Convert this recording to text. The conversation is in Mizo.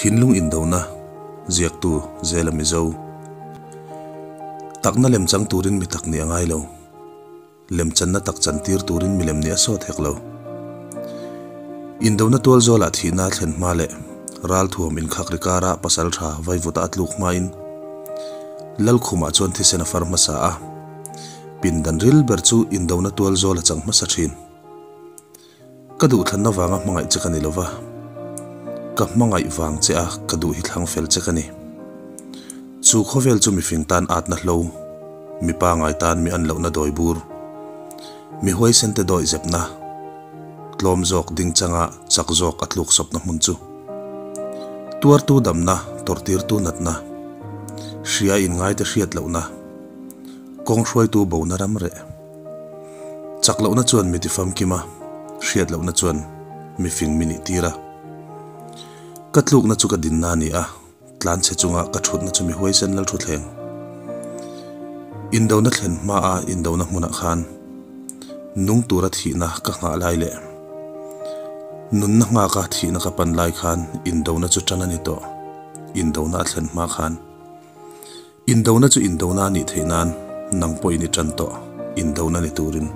Thinlung indona, Ziaktu, Zela Mizo. Takna lem chang turin mi tak nih a ngai lo. Lemchanna tak chantir turin milem nih a sawt hek lo. Indona tual zawlah thihna a thlen hma leh ralthuam inkhak ri kara pasal tha vaivuta a tluk hmain Lalkhumah chuan thisen a far hmasa a, pindan ril ber chu indona tual zawl a chang hmasa thin. Ka duhthlanna vanga hmangaih che ka ni lova, ka hmangaih vang che a ka duh hi thlang fel che ka ni. Chu khawvel chu mifing tan atna hlo, mi pangai tan mi an lohna dawi bur, mi huaisen te dawi zepna, tlawm zawk ding changa chak zawk a tluk sawpna hmun chu. Tuartu damna, tawrhtirtu natna, hria inngaite hriat lohna, kawng hruaitu bona ram reh. Chak lohna chuan mi tifamkim a, hriat lohna chuan mi fing mi nih tir a. Ka tlukna chu ka dinna a ni a, tlanchhe chunga ka thutna chu mi huaisen lal thuthleng. Indona thlen hmaa indona hmunah khan nung tura thihna ka nghah lai leh nunna nghaka thihna ka pan lai khan indona chu tan a ni tawh, indona a thlen hma khan. Indona chu indona a nih theih nan nang pawhin i tan tawh, indona ni turin.